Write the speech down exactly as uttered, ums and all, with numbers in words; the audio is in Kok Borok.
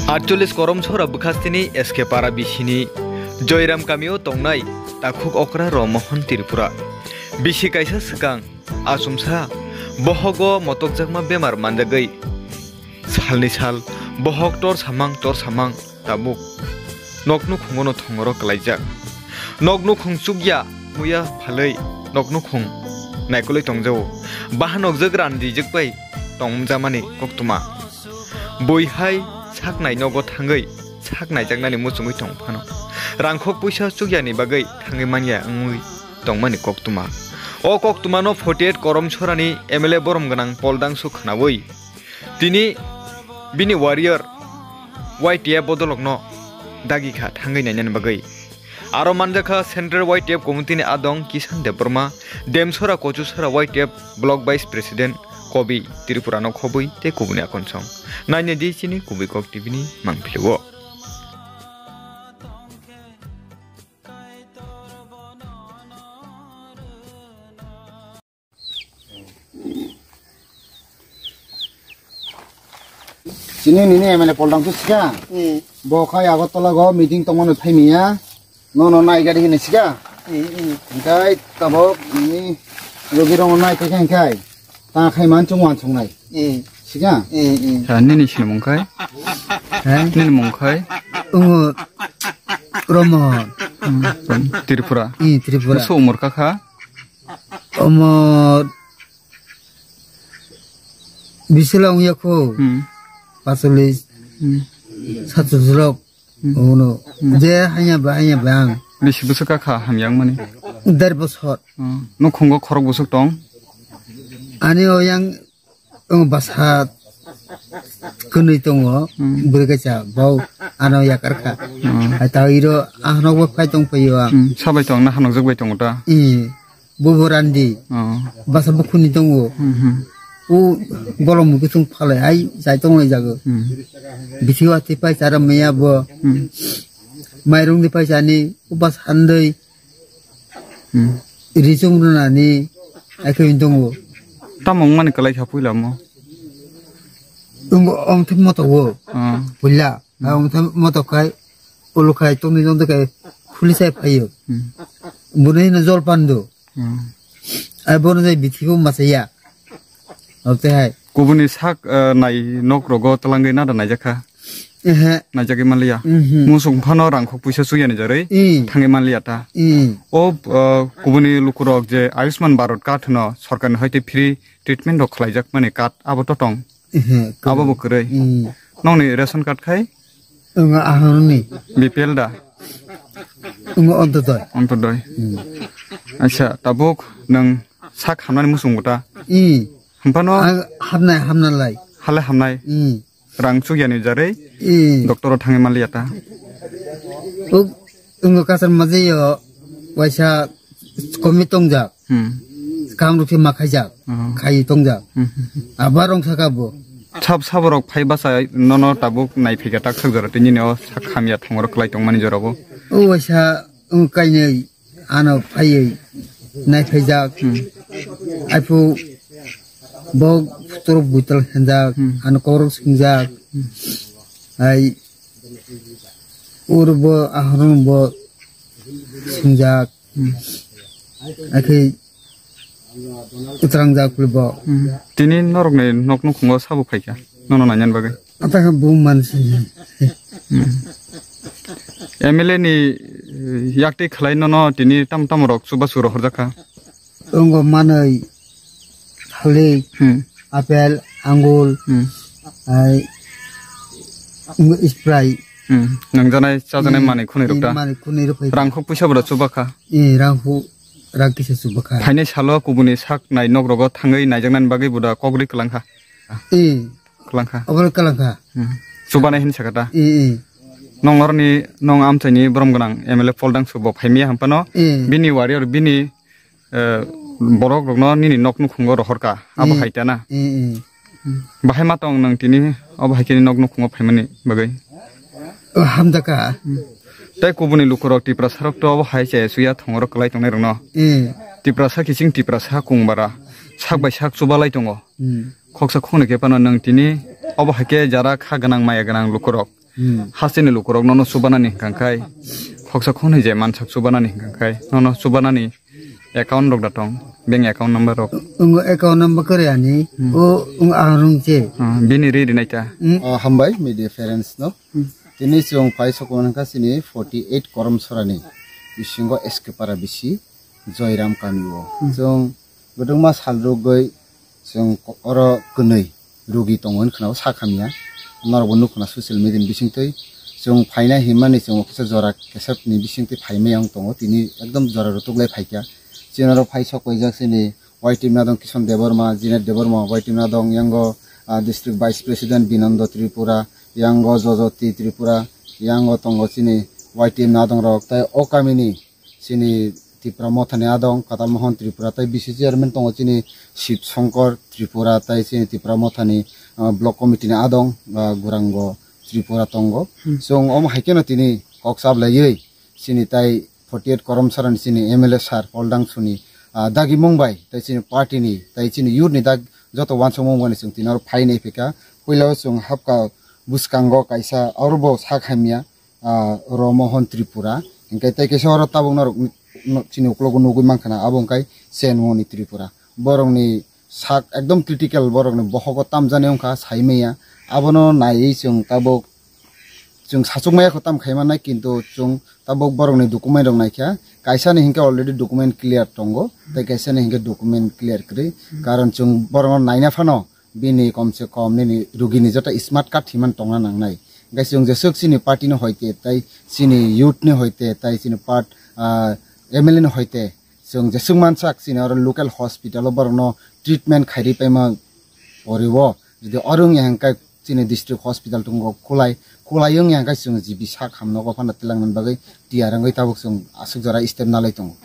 Atchollis Koromsora bwkhasteni S K Para bisini Joyram kamio tongnai takhuk okra Rom Mohon Tripura. Bisi kaisa swkang achumsa bohogo motokjakma bemar manjagwi salni sal bohok tor samang tor samang tabuk noknukhungono thongoro kwlaijak. Noknukhung chukya muya phalwi noknukhung naikolwi tongjao. Bahanokjak randijak bai tongmjamani koktwma. Bui hai sak nai nogo thangwi sak naijaknani muchungwi tong phano rangkhok puisa chukyani bagwi thangwi manya wngwi tongmani koktwma. O koktwmano forty eight Koromsorani M L A borom gwnang Pol Dangsu khwnawi tini bini warrior Y T F bodolokno dagi kha thangwi nainani bagwi. Aro manjakha Central Y T F Committee ni adong Kisan Debbarma, Demsora Kochusora Y T F Block Vice President Kobi Tripura no khobwi tei kubuni akonsong. Naina di chini Kubui Kok T V ni mangpili o. Chini nini M L A Pol Dangsu sika. Hmm. Bo khai Agartala go meeting tongmani phaimiya. No no nai gari hini sika. Hmm, hmm. Engkai tabok ni rogi rong nai khe khe engkai. Ta khai man chung wan chung nai. Hmm. Sika. Hmm, hmm. Sa nini sinimung khai? He? Nini mung khai? Ungo Romo. Hmm. Tripura. Hmm, Tripura. Musu umur kakha? Omo bisela wngya kho. Hmm. Pasolis. Hmm. Satus rok. Hmm. Ono. Hmm. Je hanya ba, hanya ba ang. Bisi bwswk kakha hamya wngmani? Der bosor. Hmm. Nukhungo khorok bwswk tong? Ani o yang Ang basa kwnwi tongo, hmm, bwrwi kaisa, bau ano yakar kha. Hmm. Hai ta iro ahno bo phai tong phaio ang. Hmm, sabai tong na hanok jok bai tongo ta. Eh, bo bo randi. Oh. Basa bukhuni tongo. Hmm, hmm. U bolong mukutung phalai ai jai tong lai jago. Hmm. Bithi wati pai chara meya bo. Hmm. Mairung di pai chani, u bas handai. Hmm. Ri chum rwnani, ai khe wng tongo. Tamo wngmani kwlai kha puila mo? Wng, wng thai moto o. Ah. Puila. Hmm. Ah, wng thai moto khai, ulo khai, tongni tongni khai, khuli sai phaio. Hmm. Buni hino jol pando. Hmm. Ai bono jai bithi bo masa ya. Ote hai. Kubuni sak, eh, nai nok rogo twlangwi nada naijakha. Ehe. Naijagwi manliya. Mhm. Musuk phano rangkhok puisa chuya ni jarwi. Mm. Thangwi manliya ta. Mm. O, eh, kubuni lukurok je Ayushman Bharat card hwno sorkarni hoite free treatment rok khlaijak mani card abo to tong. Ehe, abo bo kwrwi. Mm. Nokni ration card khai? Wng ahorni. B P L da? Wng Ontodoi. Ontodoi. Mm. Acha, tabuk nwng sak hamnani muchungo ta? Mm. Himphano? Ang hamnai, hamnalai. Hale hamnai? Mm. Rang chukya ni jarwi, eh, doctor o thangwi manliya ta. Uk, wngkha kasar majayo, waisa komi tongjak. Hmm. Kang rukhe ma khaijak, oh, khai tongjak. Hmm. Aba rong saka bo. Sab, saborok phai basa nono tabuk nai phika tak sak jora tei nini o sak hamya thongorok kwlai tongmani jora bo. O waisa wng kainwi ano phaiwi nai phaijak. Hmm. Aiphu bo phutorok buital henjak, hmm, ano kokrok singjak. Hmm. Ai ur bo ahorong bo singjak. Hmm. Akhe utrangjak puli bo. Hmm. Tini norokni nok nukhungo sabo phaikha, nono nainani bagwi. Ata khe bo mansi. Hmm. M L A ni, eh, yakti khlai nono tini tam tam rok chubachu rohorjakha. Tongo manwi, thalik, hmm, apple, angul, hmm, ai, Sprite. Hmm. Nangjanai chajanai, hmm, manwi khunui rok ta? Manwi khunui rok phai. Rang khok puisa bo da chubakha? Eh, rang hu, rang kisa chubakha. Phainai salo kubuni sak nai nok rogo thangwi naijaknani bagwi bo da kok ri kwlangkha? Eh. Kwlangkha. Obo kwlangkha. Hmm. Chubanai hin sakha ta? Eh, eh. Nong oroni, nong amchaini borom gwnang M L A Pol Dangsu bo phaimiya hwnphano, eh, bini warrior, bini, eh, borok rokno nini nok nukhungo rohorkha. Abo, eh, hai ta na? Eh, eh. Bahai ma tong nang tini obo hai khe nok nukhungo phaimani bagwi? O, hamjakha. Hmm. Tei kubuni lukurok Tiprasa rok to obo hai chaya suya thongorok kwlai tongnai rokno. Eh. Tiprasa kiching Tiprasa kungbara sak bai sak chubalai tongo. Hmm. Khoksa khoknwi khe phano nwng tini obo hai khe jara kha gwnang maya gwnang lukurok Hmm. Hasteni lukurok nono chubanani hwnkha khai, khoksa khonwi je mansak chubanani hwnkha khai, nono chubanani account rok da tong, bank account number rok. Wng account number kwrwi ani, Hmm. o wng ang rung che. Ah, bini ri rinai ta. Hmm. Ah, hambai media friends no. Hmm. Tini chwng phai sokmani hwnkha chini forty eight Koromsorani bisingo S K Para bisi Joyram kamio. Hmm. Chwng kwbangma sal rwgwi chwng ko-, oro kwnwi rugi tongo hwnwi khwnao sak hamya. Norokbo nukhuna social media ni bisingtwi chwng phaina hinmani chwng kisa jora kesepni bisingtwi phaimai ang tongo. Tini ekdom jora rwtuklai phaikha. Chini oro phai sok paijak chini Y T M nadong Kishon Debbarma, Jinet Debbarma, Y T M nadong yango, ah, District Vice President Binondo Tripura, yango Jojoti Tripura, yango tongo chini Y T M nadong rok. Tai o kamini chini Tipra Mothani adong, Katal Mohon Tripura, tai B C chairman tongo chini Shiv Shankar Tripura, tai chini Tipra Mothani, ah, block committee ni adong, ah, Gurango Tripura tongo. Hmm. Chwng omo hai kheno tini kok chablaiwi chini tai forty eight Koromsorani chini M L A sir Paul Dangsuni, ah, dagi mung bai, tai chini party ni, tai chini youth ni dag joto wansukmung bai chwng tini oro phainai phika. Puila o chwng hapka bwskango kaisa oro bo sak hamya, ah, Romohon Tripura. Hinkhe tei kaisa oro tabuk norok n-, n-, chini uklogo nugwi mankha na, abo wngkha Senmoni Tripura. Borokni sak ekdom critical, borokni bohogo tamjani wngkha, saimaya. Abono naiwi chwng tabuk, chwng sachukmaya kho tam khaimannai, kintu chwng tabuk borokni document rok naikha. Kaisani hinkhe already document clear tongo, tei kaisani hinkhe document clear kwrwi. Karon chwng borokno naina phano bini komse kom nini rugini joto smart card himan tongna nangnai. Hingke chwng jeswk chini party ni hoite, tai chini youth ni hoite, tai chini part, ah, M L A ni hoite, chwng jeswk mansak chini oro local hospital o borokno treatment khairi paima poriwo. Jodi oro wngya hingke chini district hospital tongo Khulai, Khulai wngya hingke chwng G B sak hamno phano twlangna bagwi tiyar wngwi tabuk chwng aswk jora step nalai tongo.